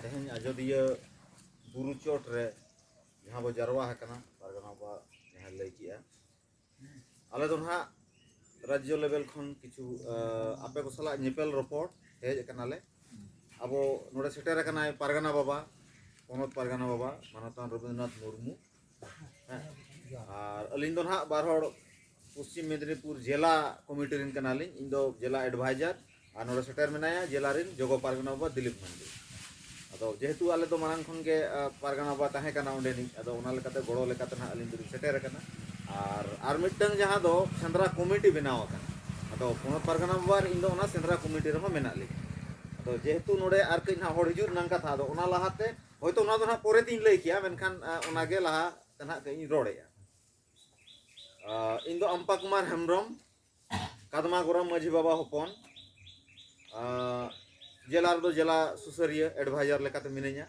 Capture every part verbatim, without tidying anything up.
ᱛᱮᱦᱮᱧ ᱟᱡᱚᱫᱤᱭᱟᱹ ᱵᱩᱨᱩ ᱪᱚᱴ ᱨᱮ ᱡᱟᱦᱟᱸ ᱵᱚ ᱡᱟᱨᱣᱟ ᱟᱠᱟᱱᱟ, ᱯᱟᱨᱜᱟᱱᱟ ᱵᱟᱵᱟ ᱡᱟᱦᱟᱸ ᱞᱟᱹᱭ ᱠᱮᱜᱼᱟ, ᱟᱞᱮ ᱫᱚ ᱱᱟᱦᱟᱜ ᱨᱟᱡᱽᱡᱚ ᱞᱮᱵᱮᱞ ᱠᱷᱚᱱ ᱠᱤᱪᱷᱩ, ᱟᱸ, ᱟᱯᱮ ᱠᱚ ᱥᱟᱞᱟᱜ ᱧᱮᱯᱮᱞ ᱨᱚᱯᱚᱲ ᱦᱮᱡ ᱟᱠᱟᱱᱟᱞᱮ᱾ ᱟᱵᱚ ᱱᱚᱰᱮ ᱥᱮᱴᱮᱨ ᱟᱠᱟᱱᱟᱭ ᱯᱟᱨᱜᱟᱱᱟ ᱵᱟᱵᱟ, ᱯᱚᱱᱚᱛ ᱯᱟᱨᱜᱟᱱᱟ ᱵᱟᱵᱟ ᱢᱟᱱᱚᱛᱟᱱ ᱨᱚᱵᱤᱱᱫᱨᱚᱱᱟᱛᱷ ᱢᱩᱨᱢᱩ᱾ ᱦᱮᱸ, ᱟᱨ ᱟᱹᱞᱤᱧ ᱫᱚ ᱱᱟᱦᱟᱜ ᱵᱟᱨ ᱦᱚᱲ ᱯᱚᱥᱪᱤᱢ ᱢᱮᱫᱽᱱᱤᱯᱩᱨ ᱡᱮᱞᱟ ᱠᱚᱢᱤᱴᱤ ᱨᱮᱱ ᱠᱟᱱᱟᱞᱤᱧ᱾ ᱤᱧ ᱫᱚ ᱡᱮᱞᱟ ᱮᱰᱵᱷᱟᱭᱡᱟᱨ, ᱟᱨ ᱱᱚᱰᱮ ᱥᱮᱴᱮᱨ ᱢᱮᱱᱟᱭᱟ ᱡᱮᱞᱟ ᱨᱮᱱ ᱡᱚᱜᱚ ᱯᱟᱨᱜᱟᱱᱟ ᱵᱟᱵᱟ ᱫᱤᱞᱤᱯ ᱢᱟᱱᱰᱤ᱾ ᱟᱫᱚ ᱡᱮᱦᱮᱛᱩ ᱟᱞᱮ ᱫᱚ ᱢᱟᱲᱟᱝ ᱠᱷᱚᱱ ᱜᱮ, ᱟ, ᱯᱟᱨᱜᱟᱱᱟ ᱵᱟᱵᱟ ᱛᱟᱦᱮᱸ ᱠᱟᱱᱟ ᱚᱸᱰᱮᱱᱤᱡ, ᱟᱫᱚ ᱚᱱᱟ ᱞᱮᱠᱟᱛᱮ ᱜᱚᱲᱚ ᱞᱮᱠᱟᱛᱮ ᱱᱟᱦᱟᱜ ᱟᱹᱞᱤᱧ ᱫᱚᱞᱤᱧ ᱥᱮᱴᱮᱨ ᱟᱠᱟᱱᱟ᱾ ᱟᱨ, ᱟᱨ ᱢᱤᱫᱴᱟᱝ ᱡᱟᱦᱟᱸ ᱫᱚ ᱥᱮᱸᱫᱽᱨᱟ ᱠᱚᱢᱤᱴᱤ ᱵᱮᱱᱟᱣ ᱟᱠᱟᱱᱟ, ᱟᱫᱚ ᱯᱚᱱᱚᱛ ᱯᱟᱨᱜᱟᱱᱟ ᱵᱟᱵᱟ ᱟᱨ ᱤᱧ ᱫᱚ ᱚᱱᱟ ᱥᱮᱸᱫᱽᱨᱟ ᱠᱚᱢᱤᱴᱤ ᱨᱮᱦᱚᱸ ᱢᱮᱱᱟᱜ ᱞᱤᱧᱟ᱾ ᱟᱫᱚ ᱡᱮᱦᱮᱛᱩ ᱱᱚᱰᱮ ᱟᱨ ᱠᱟᱹᱡ ᱱᱟᱦᱟᱜ ᱦᱚᱲ ᱦᱤᱡᱩᱜ ᱨᱮᱱᱟᱜ ᱠᱟᱛᱷᱟ, ᱟᱫᱚ ᱚᱱᱟ ᱞᱟᱦᱟᱛᱮ ᱦᱚᱭᱛᱳ ᱚᱱᱟ ᱫᱚ ᱱᱟᱦᱟᱜ ᱯᱚᱨᱮ ᱛᱤᱧ ᱞᱟᱹᱭ ᱠᱮᱭᱟ, ᱢᱮᱱᱠᱷᱟᱱ, ᱟ, ᱚᱱᱟᱜᱮ ᱞᱟᱦᱟ ᱛᱮ ᱱᱟᱦᱟᱜ ᱠᱟᱹᱡ ᱤᱧ ᱨᱚᱲᱮᱫᱼᱟ᱾ ᱟ, ᱤᱧ ᱫᱚ ᱟᱢᱯᱟ ᱠᱩᱢᱟᱨ ᱦᱮᱢᱵᱨᱚᱢ, ᱠᱟᱫᱢᱟ ᱜᱚᱨᱟᱢ ᱢᱟᱹᱡᱷᱤ ᱵᱟᱵᱟ ᱦᱚᱯᱚᱱ, ᱟ, ᱡᱮᱞᱟ ᱨᱮᱫᱚ ᱡᱮᱞᱟ ᱥᱩᱥᱟᱹᱨᱤᱭᱟᱹ ᱮᱰᱵᱷᱟᱭᱡᱟᱨ ᱞᱮᱠᱟᱛᱮ ᱢᱤᱱᱟᱹᱧᱟ᱾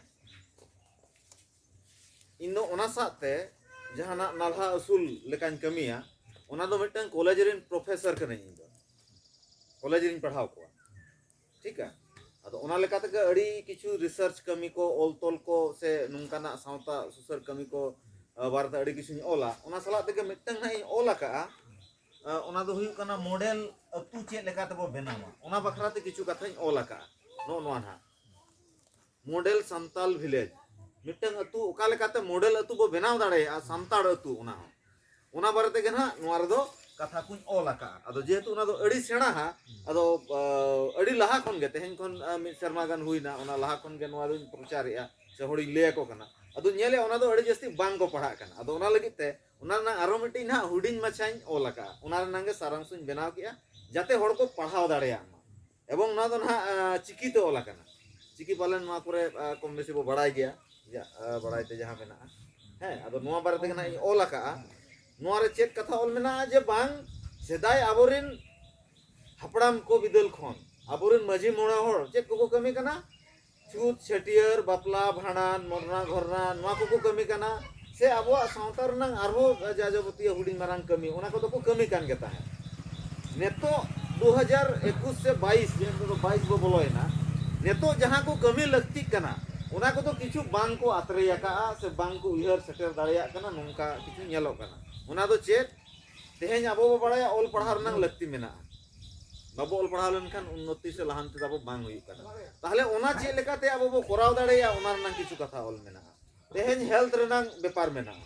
ᱤᱧ ᱫᱚ ᱚᱱᱟ ᱥᱟᱶᱛᱮ ᱡᱟᱦᱟᱱᱟᱜ ᱱᱟᱞᱦᱟ ᱟᱹᱥᱩᱞ ᱞᱮᱠᱟᱧ ᱠᱟᱹᱢᱤᱭᱟ, ᱚᱱᱟ ᱫᱚ ᱢᱤᱫᱴᱟᱝ ᱠᱚᱞᱮᱡᱽ ᱨᱮᱱ ᱯᱨᱚᱯᱷᱮᱥᱚᱨ ᱠᱟᱹᱱᱟᱹᱧ ᱤᱧ ᱫᱚ᱾ ᱠᱚᱞᱮᱡᱽ ᱨᱤᱧ ᱯᱟᱲᱦᱟᱣ ᱠᱚᱣᱟ᱾ ᱴᱷᱤᱠᱟ? ᱟᱫᱚ ᱚᱱᱟ ᱞᱮᱠᱟ ᱛᱮᱜᱮ ᱟᱹᱰᱤ ᱠᱤᱪᱷᱩ ᱨᱤᱥᱟᱨᱪ ᱠᱟᱹᱢᱤ ᱠᱚ, ᱚᱞ ᱛᱚᱞ ᱠᱚ, ᱥᱮ ᱱᱚᱝᱠᱟᱱᱟᱜ ᱥᱟᱶᱛᱟ ᱥᱩᱥᱟᱹᱨ ᱠᱟᱹᱢᱤ ᱠᱚ, ᱟ, ᱵᱟᱨᱮᱛᱮ ᱟᱹᱰᱤ ᱠᱤᱪᱷᱩᱧ ᱚᱞᱟ᱾ ᱚᱱᱟ ᱥᱟᱞᱟᱜ ᱛᱮᱜᱮ ᱢᱤᱫᱴᱟᱝ ᱱᱟᱦᱟᱜ ᱤᱧ ᱚᱞ ᱟᱠᱟᱜᱼᱟ, ᱚᱱᱟ ᱫᱚ ᱦᱩᱭᱩᱜ ᱠᱟᱱᱟ ᱢᱚᱰᱮᱞ ᱟᱹᱛᱩ ᱪᱮᱫ ᱞᱮᱠᱟ ᱛᱮᱵᱚ ᱵᱮᱱᱟᱣᱟ, ᱚᱱᱟ ᱵᱟᱠᱷᱨᱟ ᱛᱮ ᱠᱤᱪᱷᱩ ᱠᱟᱛᱷᱟᱧ ᱚᱞ ᱟᱠᱟᱫᱼᱟ᱾ ᱱᱚᱜᱼᱚ ᱱᱚᱣᱟ ᱱᱟᱦᱟᱜ ᱢᱚᱰᱮᱞ ᱥᱟᱱᱛᱟᱞ ᱵᱷᱤᱞᱮᱡᱽ, ᱢᱤᱫᱴᱟᱝ ᱟᱹᱛᱩ ᱚᱠᱟ ᱞᱮᱠᱟᱛᱮ ᱢᱚᱰᱮᱞ ᱟᱹᱛᱩ ᱵᱚ ᱵᱮᱱᱟᱣ ᱫᱟᱲᱮᱭᱟᱜᱼᱟ, ᱥᱟᱱᱛᱟᱲ ᱟᱹᱛᱩ, ᱚᱱᱟ ᱦᱚᱸ, ᱚᱱᱟ ᱵᱟᱨᱮ ᱛᱮᱜᱮ ᱱᱟᱦᱟᱜ ᱱᱚᱣᱟ ᱨᱮᱫᱚ ᱠᱟᱛᱷᱟ ᱠᱚᱧ ᱚᱞ ᱟᱠᱟᱫᱼᱟ᱾ ᱟᱫᱚ ᱡᱮᱦᱮᱛᱩ ᱚᱱᱟ ᱫᱚ ᱟᱹᱰᱤ ᱥᱮᱬᱟ ᱦᱟ, ᱟᱫᱚ ᱟᱹᱰᱤ ᱞᱟᱦᱟ ᱠᱷᱚᱱ ᱜᱮ, ᱛᱮᱦᱮᱧ ᱠᱷᱚᱱ ᱢᱤᱫ ᱥᱮᱨᱢᱟ ᱜᱟᱱ ᱦᱩᱭᱱᱟ, ᱚᱱᱟ ᱞᱟᱦᱟ ᱠᱷᱚᱱ ᱜᱮ ᱱᱚᱣᱟ ᱫᱚᱧ ᱯᱨᱚᱪᱟᱨᱮᱜᱼᱟ ᱥᱮ ᱦᱚᱲᱤᱧ ᱞᱟᱹᱭ ᱟᱠᱚ ᱠᱟᱱᱟ᱾ ᱟᱫᱚ ᱧᱮᱞᱮᱫᱼᱟ, ᱚᱱᱟ ᱫᱚ ᱟᱹᱰᱤ ᱡᱟᱹᱥᱛᱤ ᱵᱟᱝ ᱠᱚ ᱯᱟᱲᱦᱟᱜ ᱠᱟᱱᱟ᱾ ᱟᱫᱚ ᱚᱱᱟ ᱞᱟᱹᱜᱤᱫ ᱛᱮ ᱚᱱᱟ ᱨᱮᱱᱟᱜ ᱟᱨᱚ ᱢᱤᱫᱴᱤᱡ ᱱᱟᱦᱟᱜ ᱦᱩᱰᱤᱧ ᱢᱟᱪᱷᱟᱧ ᱚᱞ ᱟᱠᱟᱫᱼᱟ, ᱚᱱᱟ ᱨᱮᱱᱟᱜ ᱜᱮ ᱥᱟᱨᱟᱝᱥᱚᱧ ᱵᱮᱱᱟᱣ ᱠᱮᱜᱼᱟ, ᱡᱟᱛᱮ ᱦᱚᱲ ᱠᱚ ᱯᱟᱲᱦᱟᱣ ᱫᱟᱲᱮᱭᱟᱜ ᱢᱟ᱾ ᱮᱵᱚᱝ ᱱᱚᱣᱟ ᱫᱚ ᱱᱟᱦᱟᱜ ᱪᱤᱠᱤᱛᱮ ᱚᱞ ᱟᱠᱟᱱᱟ᱾ ᱪᱤᱠᱤ ᱯᱟᱞᱮᱱ ᱱᱚᱣᱟ ᱠᱚᱨᱮ ᱠᱚᱢ ᱵᱮᱥᱤ ᱵᱚ ᱵᱟᱲᱟᱭ ᱜᱮᱭᱟ, ᱡᱟ ᱵᱟᱲᱟᱭ ᱛᱮ ᱡᱟᱦᱟᱸ ᱢᱮᱱᱟᱜᱼᱟ᱾ ᱦᱮᱸ, ᱟᱫᱚ ᱱᱚᱣᱟ ᱵᱟᱨᱮ ᱛᱮᱜᱮ ᱱᱟᱦᱟᱜ ᱤᱧ ᱚᱞ ᱟᱠᱟᱫᱼᱟ᱾ ᱱᱚᱣᱟ ᱨᱮ ᱪᱮᱫ ᱠᱟᱛᱷᱟ ᱚᱞ ᱢᱮᱱᱟᱜᱼᱟ ᱡᱮ ᱵᱟᱝ, ᱥᱮᱫᱟᱭ ᱟᱵᱚᱨᱮᱱ ᱦᱟᱯᱲᱟᱢ ᱠᱚ ᱵᱤᱫᱟᱹᱞ ᱠᱷᱚᱱ ᱟᱵᱚᱨᱮᱱ ᱢᱟᱹᱡᱷᱤ ᱢᱚᱬᱮ ᱦᱚᱲ ᱪᱮᱫ ᱠᱚᱠᱚ ᱠᱟᱹᱢᱤ ᱠᱟᱱᱟ? ᱪᱷᱩᱛ, ᱪᱷᱟᱹᱴᱭᱟᱹᱨ, ᱵᱟᱯᱞᱟ, ᱵᱷᱟᱸᱰᱟᱱ, ᱢᱚᱨᱱᱟ ᱜᱷᱚᱨᱱᱟ, ᱱᱚᱣᱟ ᱠᱚᱠᱚ ᱠᱟᱹᱢᱤ ᱠᱟᱱᱟ᱾ ᱥᱮ ᱟᱵᱚᱣᱟᱜ ᱥᱟᱶᱛᱟ ᱨᱮᱱᱟᱜ ᱟᱨᱦᱚᱸ ᱡᱟ ᱡᱟᱵᱚᱛᱤᱭᱚ ᱦᱩᱰᱤᱧ ᱢᱟᱨᱟᱝ ᱠᱟᱹᱢᱤ, ᱚᱱᱟ ᱠᱚᱫᱚ ᱠᱚ ᱠᱟᱹᱢᱤ ᱠᱟᱱ ᱜᱮ ᱛᱟᱦᱮᱸᱫ᱾ ᱱᱤᱛᱚᱜ ᱫᱩ ᱦᱟᱡᱟᱨ ᱮᱠᱩᱥ ᱥᱮ ᱵᱟᱭᱤᱥ, ᱡᱮ ᱱᱤᱛᱚᱜ ᱫᱚ ᱵᱟᱭᱤᱥ ᱵᱚ ᱵᱚᱞᱚᱭᱮᱱᱟ, ᱱᱤᱛᱚᱜ ᱡᱟᱦᱟᱸ ᱠᱚ ᱠᱟᱹᱢᱤ ᱞᱟᱹᱠᱛᱤᱜ ᱠᱟᱱᱟ, ᱚᱱᱟ ᱠᱚᱫᱚ ᱠᱤᱪᱷᱩ ᱵᱟᱝ ᱠᱚ ᱟᱛᱨᱮ ᱟᱠᱟᱫᱼᱟ ᱥᱮ ᱵᱟᱝ ᱠᱚ ᱩᱭᱦᱟᱹᱨ ᱥᱮᱴᱮᱨ ᱫᱟᱲᱮᱭᱟᱜ ᱠᱟᱱᱟ, ᱱᱚᱝᱠᱟ ᱠᱤᱪᱷᱩ ᱧᱮᱞᱚᱜ ᱠᱟᱱᱟ᱾ ᱚᱱᱟ ᱫᱚ ᱪᱮᱫ? ᱛᱮᱦᱮᱧ ᱟᱵᱚ ᱵᱚ ᱵᱟᱲᱟᱭᱟ ᱚᱞ ᱯᱟᱲᱦᱟᱣ ᱨᱮᱱᱟᱜ ᱞᱟᱹᱠᱛᱤ ᱢᱮᱱᱟᱜᱼᱟ᱾ ᱵᱟᱵᱚ ᱚᱞ ᱯᱟᱲᱦᱟᱣ ᱞᱮᱱᱠᱷᱟᱱ ᱩᱱᱱᱚᱛᱤ ᱥᱮ ᱞᱟᱦᱟᱱᱛᱤ ᱛᱟᱵᱚ ᱵᱟᱝ ᱦᱩᱭᱩᱜ ᱠᱟᱱᱟ᱾ ᱛᱟᱦᱚᱞᱮ ᱚᱱᱟ ᱪᱮᱫ ᱞᱮᱠᱟᱛᱮ ᱟᱵᱚ ᱵᱚ ᱠᱚᱨᱟᱣ ᱫᱟᱲᱮᱭᱟᱜᱼᱟ, ᱚᱱᱟ ᱨᱮᱱᱟᱜ ᱠᱤᱪᱷᱩ ᱠᱟᱛᱷᱟ ᱚᱞ ᱢᱮᱱᱟᱜᱼᱟ᱾ ᱛᱮᱦᱮᱧ health ᱨᱮᱱᱟᱜ ᱵᱮᱯᱟᱨ ᱢᱮᱱᱟᱜᱼᱟ,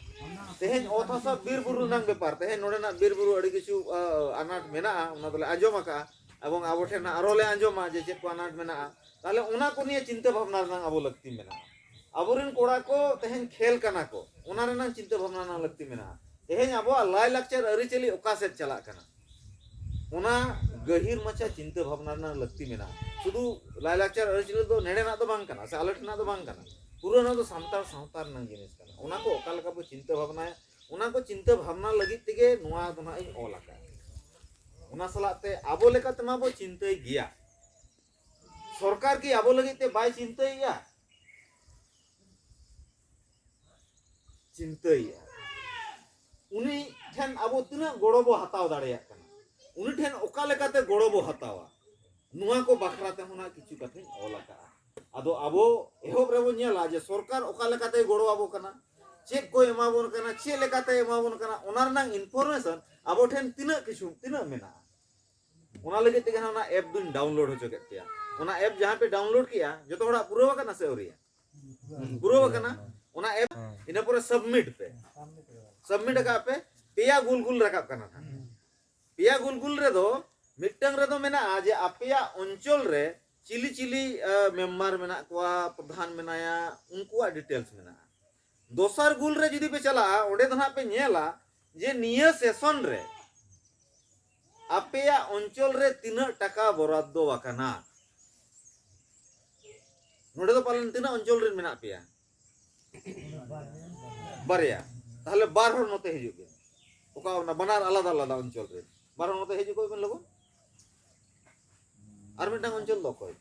ᱛᱮᱦᱮᱧ ᱚᱛ ᱦᱟᱥᱟ ᱵᱤᱨ ᱵᱩᱨᱩ ᱨᱮᱱᱟᱜ ᱵᱮᱯᱟᱨ, ᱛᱮᱦᱮᱧ ᱱᱚᱰᱮᱱᱟᱜ ᱵᱤᱨ ᱵᱩᱨᱩ ᱟᱹᱰᱤ ᱠᱤᱪᱷᱩ ᱟᱱᱟᱴ ᱢᱮᱱᱟᱜᱼᱟ, ᱚᱱᱟ ᱫᱚᱞᱮ ᱟᱸᱡᱚᱢ ᱟᱠᱟᱫᱼᱟ, ᱮᱵᱚᱝ ᱟᱵᱚ ᱴᱷᱮᱱ ᱟᱨᱚ ᱞᱮ ᱟᱸᱡᱚᱢᱟ ᱡᱮ ᱪᱮᱫ ᱠᱚ ᱟᱱᱟᱴ ᱢᱮᱱᱟᱜᱼᱟ᱾ ᱛᱟᱦᱚᱞᱮ ᱚᱱᱟ ᱠᱚ ᱱᱤᱭᱮ ᱪᱤᱱᱛᱟᱹ ᱵᱷᱟᱵᱽᱱᱟ ᱨᱮᱱᱟᱜ ᱟᱵᱚ ᱞᱟᱹᱠᱛᱤ ᱢᱮᱱᱟᱜᱼᱟ᱾ ᱟᱵᱚᱨᱮᱱ ᱠᱚᱲᱟ ᱠᱚ ᱛᱮᱦᱮᱧ ᱠᱷᱮᱞ ᱠᱟᱱᱟ ᱠᱚ, ᱚᱱᱟ ᱨᱮᱱᱟᱜ ᱪᱤᱱᱛᱟᱹ ᱵᱷᱟᱵᱽᱱᱟ ᱨᱮᱱᱟᱜ ᱞᱟᱹᱠᱛᱤ ᱢᱮᱱᱟᱜᱼᱟ᱾ ᱛᱮᱦᱮᱧ ᱟᱵᱚᱣᱟᱜ ᱞᱟᱭᱼᱞᱟᱠᱪᱟᱨ ᱟᱹᱨᱤᱪᱟᱹᱞᱤ ᱚᱠᱟ ᱥᱮᱫ ᱪᱟᱞᱟᱜ ᱠᱟᱱᱟ, ᱚᱱᱟ ᱜᱟᱹᱦᱤᱨ ᱢᱟᱪᱷᱟ ᱪᱤᱱᱛᱟᱹ ᱵᱷᱟᱵᱽᱱᱟ ᱨᱮᱱᱟᱜ ᱞᱟᱹᱠᱛᱤ ᱢᱮᱱᱟᱜᱼᱟ᱾ ᱥᱩᱫᱷᱩ ᱞᱟᱭᱼᱞᱟᱠᱪᱟᱨ ᱟᱹᱨᱤᱪᱟᱹᱞᱤ ᱫᱚ ᱱᱮᱰᱮᱱᱟᱜ ᱫᱚ ᱵᱟᱝ ᱠᱟᱱᱟ ᱥᱮ ᱟᱞᱮ ᱴᱷᱮᱱᱟᱜ ᱫᱚ ᱵᱟᱝ ᱠᱟᱱᱟ, ᱯᱩᱨᱟᱹ ᱱᱚᱣᱟ ᱫᱚ ᱥᱟᱱᱛᱟᱲ ᱥᱟᱶᱛᱟ ᱨᱮᱱᱟᱜ ᱡᱤᱱᱤᱥ ᱠᱟᱱᱟ᱾ ᱚᱱᱟ ᱠᱚ ᱚᱠᱟ ᱞᱮᱠᱟ ᱵᱚ ᱪᱤᱱᱛᱟᱹ ᱵᱷᱟᱵᱽᱱᱟᱭᱟ, ᱚᱱᱟ ᱠᱚ ᱪᱤᱱᱛᱟᱹ ᱵᱷᱟᱵᱽᱱᱟ ᱞᱟᱹᱜᱤᱫ ᱛᱮᱜᱮ ᱱᱚᱣᱟ ᱫᱚ ᱱᱟᱦᱟᱜ ᱤᱧ ᱚᱞ ᱟᱠᱟᱫᱼᱟ᱾ ᱚᱱᱟ ᱥᱟᱞᱟᱜ ᱛᱮ ᱟᱵᱚ ᱞᱮᱠᱟ ᱛᱮᱢᱟ ᱵᱚ ᱪᱤᱱᱛᱟᱹᱭ ᱜᱮᱭᱟ, ᱥᱚᱨᱠᱟᱨ ᱠᱤ ᱟᱵᱚ ᱞᱟᱹᱜᱤᱫ ᱛᱮ ᱵᱟᱭ ᱪᱤᱱᱛᱟᱹᱭᱮᱫᱼᱟ? ᱪᱤᱱᱛᱟᱹᱭᱮᱫᱼᱟ᱾ ᱩᱱᱤ ᱴᱷᱮᱱ ᱟᱵᱚ ᱛᱤᱱᱟᱹᱜ ᱜᱚᱲᱚ ᱵᱚ ᱦᱟᱛᱟᱣ ᱫᱟᱲᱮᱭᱟᱜ ᱠᱟᱱᱟ, ᱩᱱᱤ ᱴᱷᱮᱱ ᱚᱠᱟ ᱞᱮᱠᱟᱛᱮ ᱜᱚᱲᱚ ᱵᱚ ᱦᱟᱛᱟᱣᱟ, ᱱᱚᱣᱟ ᱠᱚ ᱵᱟᱠᱷᱨᱟ ᱛᱮᱦᱚᱸ ᱱᱟᱜ ᱠᱤᱪᱷᱩ ᱠᱟᱛᱷᱟᱧ ᱚᱞ ᱟᱠᱟᱫᱼᱟ᱾ ᱟᱫᱚ ᱟᱵᱚ ᱮᱦᱚᱵ ᱨᱮᱵᱚ ᱧᱮᱞᱟ ᱡᱮ ᱥᱚᱨᱠᱟᱨ ᱚᱠᱟ ᱞᱮᱠᱟᱛᱮᱭ ᱜᱚᱲᱚ ᱟᱵᱚ ᱠᱟᱱᱟ, ᱪᱮᱫ ᱠᱚᱭ ᱮᱢᱟ ᱵᱚᱱ ᱠᱟᱱᱟ, ᱪᱮᱫ ᱞᱮᱠᱟᱛᱮᱭ ᱮᱢᱟ ᱵᱚᱱ ᱠᱟᱱᱟ, ᱚᱱᱟ ᱨᱮᱱᱟᱜ ᱤᱱᱯᱷᱚᱨᱢᱮᱥᱚᱱ ᱟᱵᱚ ᱴᱷᱮᱱ ᱛᱤᱱᱟᱹᱜ ᱠᱤᱪᱷᱩ, ᱛᱤᱱᱟᱹᱜ ᱢᱮᱱᱟᱜᱼᱟ᱾ ᱚᱱᱟ ᱞᱟᱹᱜᱤᱫ ᱛᱮᱜᱮ ᱚᱱᱟ ᱮᱯ ᱫᱩᱧ ᱰᱟᱣᱩᱱᱞᱳᱰ ᱦᱚᱪᱚ ᱠᱮᱫ ᱯᱮᱭᱟ᱾ ᱚᱱᱟ ᱮᱯ ᱡᱟᱦᱟᱸ ᱯᱮ ᱰᱟᱣᱩᱱᱞᱳᱰ ᱠᱮᱜᱼᱟ, ᱡᱚᱛᱚ ᱦᱚᱲᱟᱜ ᱯᱩᱨᱟᱹᱣ ᱟᱠᱟᱱᱟ ᱥᱮ ᱟᱹᱣᱨᱤᱭᱟ? ᱯᱩᱨᱟᱹᱣ ᱟᱠᱟᱱᱟ᱾ ᱚᱱᱟ ᱮᱯ ᱤᱱᱟᱹ ᱯᱚᱨᱮ ᱥᱟᱵᱢᱤᱴ ᱯᱮ᱾ ᱥᱟᱵᱢᱤᱴ ᱟᱠᱟᱫ ᱯᱮ, ᱯᱮᱭᱟ ᱜᱩᱞ ᱜᱩᱞ ᱨᱟᱠᱟᱵ ᱠᱟᱱᱟ ᱱᱟᱦᱟᱜ᱾ ᱯᱮᱭᱟ ᱜᱩᱞ ᱜᱩᱞ ᱨᱮᱫᱚ ᱢᱤᱫᱴᱟᱝ ᱨᱮᱫᱚ ᱢᱮᱱᱟᱜᱼᱟ ᱡᱮ ᱟᱯᱮᱭᱟᱜ ᱚᱧᱪᱚᱞ ᱨᱮ ᱪᱤᱞᱤ ᱪᱤᱞᱤ ᱢᱮᱢᱵᱟᱨ ᱢᱮᱱᱟᱜ ᱠᱚᱣᱟ, ᱯᱨᱚᱫᱷᱟᱱ ᱢᱮᱱᱟᱭᱟ, ᱩᱱᱠᱩᱣᱟᱜ ᱰᱤᱴᱮᱞᱥ ᱢᱮᱱᱟᱜᱼᱟ᱾ ᱫᱚᱥᱟᱨ ᱜᱩᱞ ᱨᱮ ᱡᱩᱫᱤ ᱯᱮ ᱪᱟᱞᱟᱜᱼᱟ, ᱚᱸᱰᱮ ᱫᱚ ᱱᱟᱦᱟᱜ ᱯᱮ ᱧᱮᱞᱟ ᱡᱮ ᱱᱤᱭᱟᱹ ᱥᱮᱥᱚᱱ ᱨᱮ ᱟᱯᱮᱭᱟᱜ ᱚᱧᱪᱚᱞ ᱨᱮ ᱛᱤᱱᱟᱹᱜ ᱴᱟᱠᱟ ᱵᱚᱨᱟᱫᱫᱚ ᱟᱠᱟᱱᱟ᱾ ᱱᱚᱰᱮ ᱫᱚ ᱯᱟᱞᱮᱱ ᱛᱤᱱᱟᱹᱜ ᱚᱧᱪᱚᱞ ᱨᱮᱱ ᱢᱮᱱᱟᱜ ᱯᱮᱭᱟ? ᱵᱟᱨᱭᱟ᱾ ᱛᱟᱦᱞᱮ ᱵᱟᱨ ᱦᱚᱲ ᱱᱚᱛᱮ ᱦᱤᱡᱩᱜ ᱵᱤᱱ᱾ ᱚᱠᱟ ᱚᱱᱟ ᱵᱟᱱᱟᱨ ᱟᱞᱟᱫᱟ ᱟᱞᱟᱫᱟ ᱚᱧᱪᱚᱞ ᱨᱮ᱾ ᱵᱟᱨ ᱦᱚᱲ ᱱᱚᱛᱮ ᱦᱤᱡᱩᱜ ᱠᱚᱜ ᱵᱤᱱ ᱞᱚᱜᱚᱱ᱾ ᱟᱨ ᱢᱤᱫᱴᱟᱝ ᱚᱧᱪᱚᱞ ᱫᱚ ᱚᱠᱚᱭ?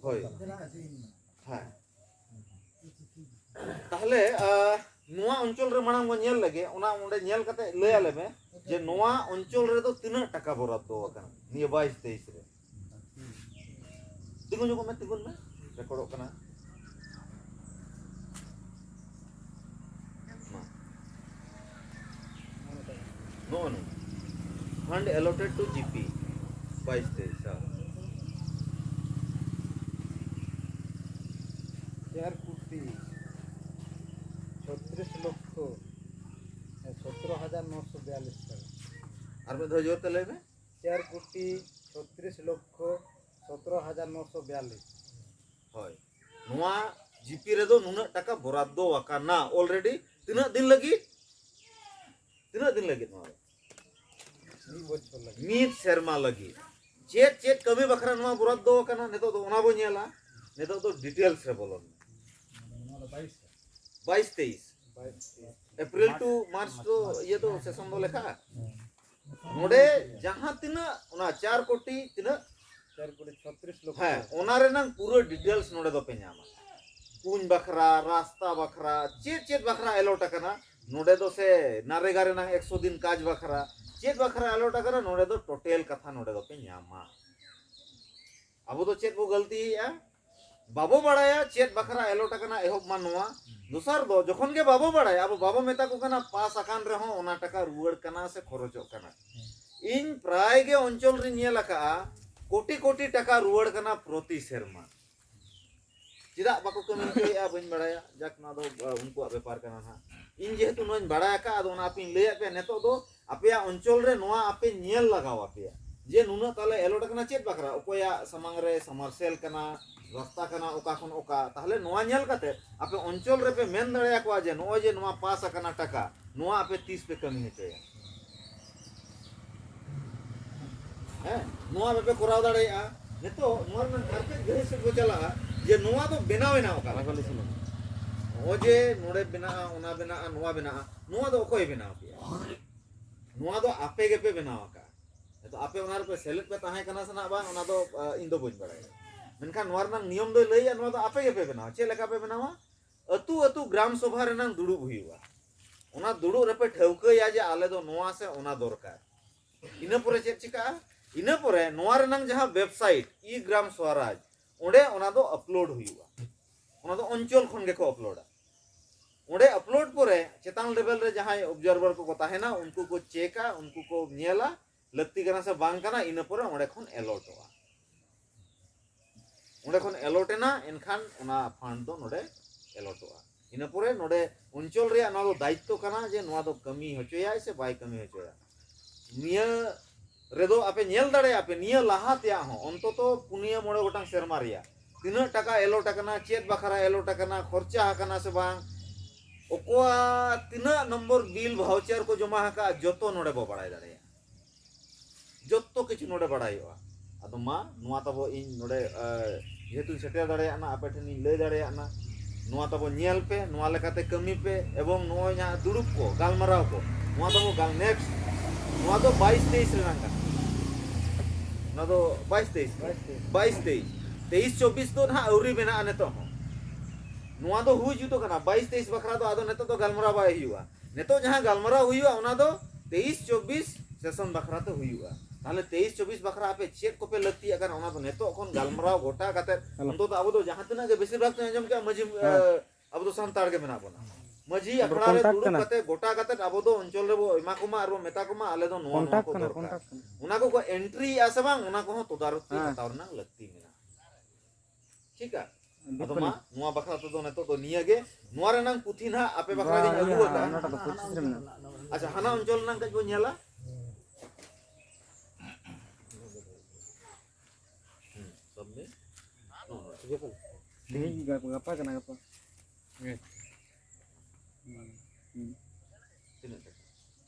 ᱦᱳᱭ᱾ ᱦᱮᱸ᱾ ᱛᱟᱦᱞᱮ ᱱᱚᱣᱟ ᱚᱧᱪᱚᱞ ᱨᱮ ᱢᱟᱲᱟᱝ ᱵᱚᱱ ᱧᱮᱞ ᱞᱮᱜᱮ, ᱚᱱᱟ ᱚᱸᱰᱮ ᱧᱮᱞ ᱠᱟᱛᱮ ᱞᱟᱹᱭ ᱟᱞᱮ ᱢᱮ ᱡᱮ ᱱᱚᱣᱟ ᱚᱧᱪᱚᱞ ᱨᱮᱫᱚ ᱛᱤᱱᱟᱹᱜ ᱴᱟᱠᱟ ᱵᱚᱨᱟᱫᱫᱚ ᱟᱠᱟᱱᱟ ᱱᱤᱭᱟᱹ ᱵᱟᱭᱤᱥ ᱛᱮᱭᱤᱥ ᱨᱮ᱾ ᱛᱤᱸᱜᱩ ᱧᱚᱜᱚᱜ ᱢᱮ, ᱛᱤᱸᱜᱩᱱ ᱢᱮ, ᱨᱮᱠᱚᱨᱰᱚᱜ ᱠᱟᱱᱟ᱾ ᱢᱟ᱾ ᱱᱚᱜᱼᱚ ᱱᱚᱣᱟ fund allotted to G P ᱵᱟᱭᱤᱥ ᱛᱮᱭᱤᱥ, ᱦᱮᱸ᱾ ᱪᱟᱨ ᱠᱳᱴᱤ ᱪᱷᱚᱛᱨᱤᱥ ᱞᱚᱠᱠᱷᱚ ᱥᱚᱛᱨᱚ ᱦᱟᱡᱟᱨ ᱱᱚᱥᱚ ᱵᱤᱭᱟᱞᱤᱥ ᱴᱟᱠᱟ᱾ ᱟᱨ ᱢᱤᱫ ᱫᱷᱟᱣ ᱡᱳᱨ ᱛᱮ ᱞᱟᱹᱭ ᱢᱮ᱾ ᱪᱟᱨ ᱠᱳᱴᱤ ᱪᱷᱚᱛᱨᱤᱥ ᱞᱚᱠᱠᱷᱚ ᱥᱚᱛᱨᱚ ᱦᱟᱡᱟᱨ ᱱᱚᱥᱚ ᱵᱤᱭᱟᱞᱤᱥ᱾ ᱦᱳᱭ, ᱱᱚᱣᱟ ᱡᱤᱯᱤ ᱨᱮᱫᱚ ᱱᱩᱱᱟᱹᱜ ᱴᱟᱠᱟ ᱵᱚᱨᱟᱫᱫᱚ ᱟᱠᱟᱱᱟ already᱾ ᱛᱤᱱᱟᱹᱜ ᱫᱤᱱ ᱞᱟᱹᱜᱤᱫ? ᱛᱤᱱᱟᱹᱜ ᱫᱤᱱ ᱞᱟᱹᱜᱤᱫ ᱱᱚᱣᱟ ᱫᱚ? ᱢᱤᱫ ᱵᱚᱪᱷᱚᱨ ᱞᱟᱹᱜᱤᱫ᱾ ᱢᱤᱫ ᱥᱮᱨᱢᱟ ᱞᱟᱹᱜᱤᱫ᱾ ᱪᱮᱫ ᱪᱮᱫ ᱠᱟᱹᱢᱤ ᱵᱟᱠᱷᱨᱟ ᱱᱚᱣᱟ ᱵᱚᱨᱟᱫᱫᱚ ᱟᱠᱟᱱᱟ, ᱱᱤᱛᱚᱜ ᱫᱚ ᱚᱱᱟ ᱵᱚ ᱧᱮᱞᱟ᱾ ᱱᱤᱛᱚᱜ ᱫᱚ ᱰᱤᱴᱮᱞᱥ ᱨᱮ ᱵᱚᱞᱚᱱ ᱢᱮ᱾ ᱱᱚᱣᱟ ᱫᱚ ᱵᱟᱭᱤᱥ᱾ ᱵᱟᱭᱤᱥ ᱛᱮᱭᱤᱥ᱾ ᱵᱟᱭᱤᱥ ᱛᱮᱭᱤᱥ᱾ ᱮᱯᱨᱤᱞ ᱴᱩ ᱢᱟᱨᱪ ᱫᱚ ᱤᱭᱟᱹ ᱫᱚ ᱥᱮᱥᱚᱱ ᱫᱚ ᱞᱮᱠᱷᱟᱜᱼᱟ᱾ ᱱᱚᱰᱮ ᱡᱟᱦᱟᱸ ᱛᱤᱱᱟᱹᱜ ᱚᱱᱟ ᱪᱟᱨ ᱠᱳᱴᱤ ᱛᱤᱱᱟᱹᱜ? ᱪᱟᱨ ᱠᱳᱴᱤ ᱪᱷᱚᱛᱨᱤᱥ ᱞᱚᱠᱠᱷᱚ᱾ ᱦᱮᱸ, ᱚᱱᱟ ᱨᱮᱱᱟᱝ ᱯᱩᱨᱟᱹ ᱰᱤᱴᱮᱞᱥ ᱱᱚᱰᱮ ᱫᱚᱯᱮ ᱧᱟᱢᱟ᱾ ᱠᱩᱧ ᱵᱟᱠᱷᱨᱟ, ᱨᱟᱥᱛᱟ ᱵᱟᱠᱷᱨᱟ, ᱪᱮᱫ ᱪᱮᱫ ᱵᱟᱠᱷᱨᱟ ᱮᱞᱚᱴ ᱟᱠᱟᱱᱟ ᱱᱚᱰᱮ ᱫᱚ, ᱥᱮ ᱱᱟᱨᱮᱜᱟ ᱨᱮᱱᱟᱝ ᱮᱠᱥᱚ ᱫᱤᱱ ᱠᱟᱡᱽ ᱵᱟᱠᱷᱨᱟ ᱪᱮᱫ ᱵᱟᱠᱷᱨᱟ ᱮᱞᱚᱴ ᱟᱠᱟᱱᱟ, ᱱᱚᱰᱮ ᱫᱚ ᱴᱳᱴᱮᱞ ᱠᱟᱛᱷᱟ ᱱᱚᱰᱮ ᱫᱚᱯᱮ ᱧᱟᱢᱟ᱾ ᱟᱵᱚ ᱫᱚ ᱪᱮᱫ ᱵᱚ ᱜᱟᱹᱞᱛᱤᱭᱮᱫᱼᱟ? ᱵᱟᱵᱚ ᱵᱟᱲᱟᱭᱟ ᱪᱮᱫ ᱵᱟᱠᱷᱨᱟ ᱮᱞᱚᱴ ᱟᱠᱟᱱᱟ, ᱮᱦᱚᱵ ᱢᱟ ᱱᱚᱣᱟ᱾ ᱫᱚᱥᱟᱨ ᱫᱚ, ᱡᱚᱠᱷᱚᱱ ᱜᱮ ᱵᱟᱵᱚ ᱵᱟᱲᱟᱭᱟ, ᱟᱵᱚ ᱵᱟᱵᱚ ᱢᱮᱛᱟ ᱠᱚ ᱠᱟᱱᱟ ᱯᱟᱥ ᱟᱠᱟᱱ ᱨᱮᱦᱚᱸ ᱚᱱᱟ ᱴᱟᱠᱟ ᱨᱩᱣᱟᱹᱲ ᱠᱟᱱᱟ ᱥᱮ ᱠᱷᱚᱨᱚᱪᱚᱜ ᱠᱟᱱᱟ᱾ ᱤᱧ ᱯᱨᱟᱭ ᱜᱮ ᱚᱧᱪᱚᱞ ᱨᱤᱧ ᱧᱮᱞ ᱟᱠᱟᱫᱼᱟ, ᱠᱳᱴᱤ ᱠᱳᱴᱤ ᱴᱟᱠᱟ ᱨᱩᱣᱟᱹᱲ ᱠᱟᱱᱟ ᱯᱨᱚᱛᱤ ᱥᱮᱨᱢᱟ᱾ ᱪᱮᱫᱟᱜ ᱵᱟᱠᱚ ᱠᱟᱹᱢᱤ ᱦᱚᱪᱚᱭᱮᱫᱼᱟ ᱵᱟᱹᱧ ᱵᱟᱲᱟᱭᱟ᱾ ᱡᱟᱠ, ᱱᱚᱣᱟ ᱫᱚ ᱩᱱᱠᱩᱣᱟᱜ ᱵᱮᱯᱟᱨ ᱠᱟᱱᱟ ᱱᱟᱦᱟᱜ᱾ ᱤᱧ ᱡᱮᱦᱮᱛᱩ ᱱᱚᱣᱟᱧ ᱵᱟᱲᱟᱭ ᱟᱠᱟᱫ, ᱟᱫᱚ ᱚᱱᱟ ᱟᱯᱮᱧ ᱞᱟᱹᱭᱟᱫ ᱯᱮᱭᱟ᱾ ᱱᱤᱛᱚᱜ ᱫᱚ ᱟᱯᱮᱭᱟᱜ ᱚᱧᱪᱚᱞ ᱨᱮ ᱱᱚᱣᱟ ᱟᱯᱮ ᱧᱮᱞ ᱞᱟᱜᱟᱣ ᱟᱯᱮᱭᱟ ᱡᱮ ᱱᱩᱱᱟᱹᱜ ᱛᱟᱞᱮ ᱮᱞᱚᱴ ᱟᱠᱟᱱᱟ ᱪᱮᱫ ᱵᱟᱠᱷᱨᱟ, ᱚᱠᱚᱭᱟᱜ ᱥᱟᱢᱟᱝ ᱨᱮ ᱥᱟᱢᱟᱨᱥᱮᱞ ᱠᱟᱱᱟ, ᱨᱟᱥᱛᱟ ᱠᱟᱱᱟ, ᱚᱠᱟ ᱠᱷᱚᱱ ᱚᱠᱟ᱾ ᱛᱟᱦᱞᱮ ᱱᱚᱣᱟ ᱧᱮᱞ ᱠᱟᱛᱮ ᱟᱯᱮ ᱚᱧᱪᱚᱞ ᱨᱮᱯᱮ ᱢᱮᱱ ᱫᱟᱲᱮᱭᱟᱠᱚᱣᱟ ᱡᱮ ᱱᱚᱜᱼᱚᱭ ᱡᱮ ᱱᱚᱣᱟ ᱯᱟᱥ ᱟᱠᱟᱱᱟ ᱴᱟᱠᱟ, ᱱᱚᱣᱟ ᱟᱯᱮ ᱛᱤᱥ ᱯᱮ ᱠᱟᱹᱢᱤ ᱦᱚᱪᱚᱭᱟ? ᱦᱮᱸ, ᱱᱚᱣᱟ ᱵᱟᱯᱮ ᱠᱚᱨᱟᱣ ᱫᱟᱲᱮᱭᱟᱜᱼᱟ᱾ ᱱᱤᱛᱚᱜ ᱱᱚᱣᱟ ᱨᱮᱱᱟᱜ ᱟᱨ ᱠᱟᱹᱡ ᱜᱟᱹᱦᱤᱨ ᱥᱮᱫ ᱵᱚ ᱪᱟᱞᱟᱜᱼᱟ ᱡᱮ ᱱᱚᱣᱟ ᱫᱚ ᱵᱮᱱᱟᱣ ᱮᱱᱟ ᱚᱠᱟ ᱞᱮᱠᱟ? ᱱᱚᱜᱼᱚᱭ ᱡᱮ ᱱᱚᱰᱮ ᱵᱮᱱᱟᱜᱼᱟ, ᱚᱱᱟ ᱵᱮᱱᱟᱜᱼᱟ, ᱱᱚᱣᱟ ᱵᱮᱱᱟᱜᱼᱟ, ᱱᱚᱣᱟ ᱫᱚ ᱚᱠᱚᱭ ᱵᱮᱱᱟᱣ ᱠᱮᱜᱼᱟ? ᱱᱚᱣᱟ ᱫᱚ ᱟᱯᱮ ᱜᱮᱯᱮ ᱵᱮᱱᱟᱣ ᱟᱠᱟᱫᱼᱟ᱾ ᱱᱤᱛᱚᱜ ᱟᱯᱮ ᱚᱱᱟ ᱨᱮᱯᱮ ᱥᱮᱞᱮᱫ ᱯᱮ ᱛᱟᱦᱮᱸ ᱠᱟᱱᱟ ᱥᱮ ᱱᱟᱜ ᱵᱟᱝ, ᱚᱱᱟ ᱫᱚ ᱤᱧ ᱫᱚ ᱵᱟᱹᱧ ᱵᱟᱲᱟᱭᱟ᱾ ᱢᱮᱱᱠᱷᱟᱱ ᱱᱚᱣᱟ ᱨᱮᱱᱟᱜ ᱱᱤᱭᱚᱢ ᱫᱚᱭ ᱞᱟᱹᱭᱟ ᱱᱚᱣᱟ ᱫᱚ ᱟᱯᱮ ᱜᱮᱯᱮ ᱵᱮᱱᱟᱣᱟ᱾ ᱪᱮᱫ ᱞᱮᱠᱟ ᱯᱮ ᱵᱮᱱᱟᱣᱟ? ᱟᱹᱛᱩ ᱟᱹᱛᱩ ᱜᱨᱟᱢ ᱥᱚᱵᱷᱟ ᱨᱮᱱᱟᱝ ᱫᱩᱲᱩᱵ ᱦᱩᱭᱩᱜᱼᱟ᱾ ᱚᱱᱟ ᱫᱩᱲᱩᱵ ᱨᱮᱯᱮ ᱴᱷᱟᱹᱣᱠᱟᱹᱭᱟ ᱡᱮ ᱟᱞᱮ ᱫᱚ ᱱᱚᱣᱟ ᱥᱮ ᱚᱱᱟ ᱫᱚᱨᱠᱟᱨ᱾ ᱤᱱᱟᱹ ᱯᱚᱨᱮ ᱪᱮᱫ ᱪᱤᱠᱟᱹᱜᱼᱟ? ᱤᱱᱟᱹ ᱯᱚᱨᱮ ᱱᱚᱣᱟ ᱨᱮᱱᱟᱝ ᱡᱟᱦᱟᱸ ᱣᱮᱵᱥᱟᱭᱤᱴ ᱤ ᱜᱨᱟᱢ ᱥᱣᱟᱨᱟᱡᱽ, ᱚᱸᱰᱮ ᱚᱱᱟ ᱫᱚ ᱟᱯᱞᱳᱰ ᱦᱩᱭᱩᱜᱼᱟ᱾ ᱚᱱᱟ ᱫᱚ ᱚᱧᱪᱚᱞ ᱠᱷᱚᱱ ᱜᱮᱠᱚ ᱟᱯᱞᱳᱰᱟ᱾ ᱚᱸᱰᱮ ᱟᱯᱞᱳᱰ ᱯᱚᱨᱮ ᱪᱮᱛᱟᱱ ᱞᱮᱵᱮᱞ ᱨᱮ ᱡᱟᱦᱟᱸᱭ ᱚᱵᱡᱟᱨᱵᱷᱟᱨ ᱠᱚᱠᱚ ᱛᱟᱦᱮᱱᱟ, ᱩᱱᱠᱩ ᱠᱚ ᱪᱮᱠᱟ, ᱩᱱᱠᱩ ᱠᱚ ᱧᱮᱞᱟ ᱞᱟᱹᱠᱛᱤ ᱠᱟᱱᱟ ᱥᱮ ᱵᱟᱝ ᱠᱟᱱᱟ, ᱤᱱᱟᱹ ᱯᱚᱨᱮ ᱚᱸᱰᱮ ᱠᱷᱚᱱ ᱮᱞᱚᱴᱚᱜᱼᱟ᱾ ᱚᱸᱰᱮ ᱠᱷᱚᱱ ᱮᱞᱚᱴ ᱮᱱᱟ, ᱮᱱᱠᱷᱟᱱ ᱚᱱᱟ ᱯᱷᱟᱱᱰ ᱫᱚ ᱱᱚᱰᱮ ᱮᱞᱚᱴᱚᱜᱼᱟ᱾ ᱤᱱᱟᱹ ᱯᱚᱨᱮ ᱱᱚᱰᱮ ᱚᱧᱪᱚᱞ ᱨᱮᱭᱟᱜ ᱱᱚᱣᱟ ᱫᱚ ᱫᱟᱭᱤᱛᱛᱚ ᱠᱟᱱᱟ ᱡᱮ ᱱᱚᱣᱟ ᱫᱚ ᱠᱟᱹᱢᱤ ᱦᱚᱪᱚᱭᱟᱭ ᱥᱮ ᱵᱟᱭ ᱠᱟᱹᱢᱤ ᱦᱚᱪᱚᱭᱟ᱾ ᱱᱤᱭᱟᱹ ᱨᱮᱫᱚ ᱟᱯᱮ ᱧᱮᱞ ᱫᱟᱲᱮᱭᱟᱜᱼᱟ ᱯᱮ, ᱱᱤᱭᱟᱹ ᱞᱟᱦᱟ ᱛᱮᱭᱟᱜ ᱦᱚᱸ ᱚᱱᱛᱚᱛᱚ ᱯᱩᱱᱭᱟᱹ ᱢᱚᱬᱮ ᱜᱚᱴᱟᱝ ᱥᱮᱨᱢᱟ ᱨᱮᱭᱟᱜ ᱛᱤᱱᱟᱹᱜ ᱴᱟᱠᱟ ᱮᱞᱚᱴ ᱟᱠᱟᱱᱟ, ᱪᱮᱫ ᱵᱟᱠᱷᱨᱟ ᱮᱞᱚᱴ ᱟᱠᱟᱱᱟ, ᱠᱷᱚᱨᱪᱟ ᱟᱠᱟᱱᱟ ᱥᱮ ᱵᱟᱝ, ᱚᱠᱚᱭᱟᱜ ᱛᱤᱱᱟᱹᱜ ᱱᱚᱢᱵᱚᱨ ᱵᱤᱞ ᱵᱷᱟᱣᱪᱟᱨ ᱠᱚ ᱡᱚᱢᱟ ᱟᱠᱟᱫᱼᱟ, ᱡᱚᱛᱚ ᱱᱚᱰᱮ ᱵᱚ ᱵᱟᱲᱟᱭ ᱫᱟᱲᱮᱭᱟᱜᱼᱟ᱾ ᱡᱚᱛᱚ ᱠᱤᱪᱷᱩ ᱱᱚᱰᱮ ᱵᱟᱲᱟᱭᱚᱜᱼᱟ᱾ ᱟᱫᱚ ᱢᱟ, ᱱᱚᱣᱟ ᱛᱟᱵᱚ ᱤᱧ ᱱᱚᱰᱮ, ᱮ, ᱡᱮᱦᱮᱛᱩᱧ ᱥᱮᱴᱮᱨ ᱫᱟᱲᱮᱭᱟᱜ ᱱᱟ, ᱟᱯᱮ ᱴᱷᱮᱱᱤᱧ ᱞᱟᱹᱭ ᱫᱟᱲᱮᱭᱟᱜ ᱱᱟ, ᱱᱚᱣᱟ ᱛᱟᱵᱚ ᱧᱮᱞ ᱯᱮ, ᱱᱚᱣᱟ ᱞᱮᱠᱟᱛᱮ ᱠᱟᱹᱢᱤ ᱯᱮ, ᱮᱵᱚᱝ ᱱᱚᱜᱼᱚᱭ ᱡᱟᱦᱟᱸ ᱫᱩᱲᱩᱵ ᱠᱚ, ᱜᱟᱞᱢᱟᱨᱟᱣ ᱠᱚ, ᱱᱚᱣᱟ ᱛᱟᱵᱚ ᱜᱟᱞ-, ᱱᱮᱠᱥᱴ, ᱱᱚᱣᱟ ᱫᱚ ᱵᱟᱭᱤᱥ ᱛᱮᱭᱤᱥ ᱨᱮᱱᱟᱜ ᱠᱟᱱᱟ᱾ ᱱᱚᱣᱟ ᱫᱚ ᱵᱟᱭᱤᱥ ᱛᱮᱭᱤᱥ, ᱵᱟᱭᱤᱥ ᱛᱮᱭᱤᱥ᱾ ᱵᱟᱭᱤᱥ ᱛᱮᱭᱤᱥ, ᱛᱮᱭᱤᱥ ᱪᱚᱵᱵᱤᱥ ᱫᱚ ᱱᱟᱦᱟᱜ ᱟᱹᱣᱨᱤ ᱢᱮᱱᱟᱜᱼᱟ ᱱᱤᱛᱚᱜ ᱦᱚᱸ᱾ ᱱᱚᱣᱟ ᱫᱚ ᱦᱩᱭ ᱡᱩᱛᱩᱜ ᱠᱟᱱᱟ, ᱵᱟᱭᱤᱥ ᱛᱮᱭᱤᱥ ᱵᱟᱠᱷᱨᱟ ᱫᱚ ᱟᱫᱚ ᱱᱤᱛᱚᱜ ᱫᱚ ᱜᱟᱞᱢᱟᱨᱟᱣ ᱵᱟᱭ ᱦᱩᱭᱩᱜᱼᱟ᱾ ᱱᱤᱛᱚᱜ ᱡᱟᱦᱟᱸ ᱜᱟᱞᱢᱟᱨᱟᱣ ᱦᱩᱭᱩᱜᱼᱟ, ᱚᱱᱟ ᱫᱚ ᱛᱮᱭᱤᱥ ᱪᱚᱵᱵᱤᱥ ᱥᱮᱥᱚᱱ ᱵᱟᱠᱷᱨᱟ ᱛᱮ ᱦᱩᱭᱩᱜᱼᱟ᱾ ᱛᱟᱦᱞᱮ ᱛᱮᱭᱤᱥ ᱪᱚᱵᱵᱤᱥ ᱵᱟᱠᱷᱨᱟ ᱟᱯᱮ ᱪᱮᱫ ᱠᱚᱯᱮ ᱞᱟᱹᱠᱛᱤᱭᱟᱜ ᱠᱟᱱᱟ, ᱚᱱᱟ ᱫᱚ ᱱᱤᱛᱚᱜ ᱠᱷᱚᱱ ᱜᱟᱞᱢᱟᱨᱟᱣ ᱜᱚᱴᱟ ᱠᱟᱛᱮ, ᱚᱱᱛᱚᱛᱚ ᱟᱵᱚ ᱫᱚ ᱡᱟᱦᱟᱸ ᱛᱤᱱᱟᱹᱜ ᱜᱮ ᱵᱮᱥᱤᱨ ᱵᱷᱟᱜᱽ ᱛᱮ ᱟᱸᱡᱚᱢ ᱠᱮᱜᱼᱟ, ᱢᱟᱹᱡᱷᱤ, ᱦᱮᱸ᱾ ᱮ, ᱟᱵᱚ ᱫᱚ ᱥᱟᱱᱛᱟᱲ ᱜᱮ ᱢᱮᱱᱟᱜ ᱵᱚᱱᱟ᱾ ᱢᱟᱹᱡᱷᱤ ᱟᱠᱷᱲᱟ ᱨᱮ ᱫᱩᱲᱩᱵ ᱠᱟᱱᱟ᱾ ᱠᱟᱛᱮ, ᱜᱚᱴᱟ ᱠᱟᱛᱮ ᱟᱵᱚ ᱫᱚ ᱚᱧᱪᱚᱞ ᱨᱮᱵᱚ ᱮᱢᱟ ᱠᱚᱢᱟ ᱟᱨ ᱵᱚ ᱢᱮᱛᱟ ᱠᱚᱢᱟ, ᱟᱞᱮ ᱫᱚ ᱱᱚᱣᱟ, ᱱᱚᱣᱟ ᱠᱚ ᱠᱟᱱᱟ, ᱫᱚᱨᱠᱟᱨ᱾ ᱠᱟᱱᱟ᱾ ᱚᱱᱟ ᱠᱚ ᱠᱚ ᱮᱱᱴᱨᱤᱭᱮᱜᱼᱟ ᱥᱮ ᱵᱟᱝ, ᱚᱱᱟ ᱠᱚᱦᱚᱸ ᱛᱚᱫᱟᱨᱚᱠᱤ ᱦᱮᱸ᱾ ᱦᱟᱛᱟᱣ ᱨᱮᱱᱟᱜ ᱞᱟᱹᱠᱛᱤ ᱢᱮᱱᱟᱜᱼᱟ᱾ ᱴᱷᱤᱠᱟ? ᱟᱫᱚ ᱢᱟ, ᱱᱚᱣᱟ ᱵᱟᱠᱷᱨᱟ ᱛᱮᱫᱚ ᱱᱤᱛᱚᱜ ᱫᱚ ᱱᱤᱭᱟᱹ ᱜᱮ᱾ ᱱᱚᱣᱟ ᱨᱮᱱᱟᱝ ᱯᱩᱛᱷᱤ ᱱᱟᱦᱟᱜ ᱟᱯᱮ ᱵᱟᱠᱷᱨᱟ ᱜᱤᱧ ᱟᱹᱜᱩ ᱟᱠᱟᱫᱼᱟ᱾ ᱚᱱᱟᱴᱟᱜ ᱫᱚ ᱯᱚᱸᱪᱤᱥ ᱨᱮ ᱢᱮᱱᱟᱜᱼᱟ᱾ ᱟᱪᱪᱷᱟ, ᱦᱟᱱᱟ ᱚᱧᱪᱚᱞ ᱨᱮᱱᱟᱝ ᱠᱟᱹᱡ ᱵᱚᱱ ᱧᱮᱞᱟ᱾ ᱦᱩᱸ, ᱥᱚᱵ ᱢᱤᱞ᱾ ᱛᱮᱦᱮᱧ ᱜᱟᱯᱟ, ᱜᱟᱯᱟ ᱠᱟᱱᱟ, ᱜᱟᱯᱟ᱾ ᱦᱩᱸ᱾ ᱦᱩᱸ᱾ ᱛᱤᱱᱟᱹᱜ ᱴᱟᱠᱟ?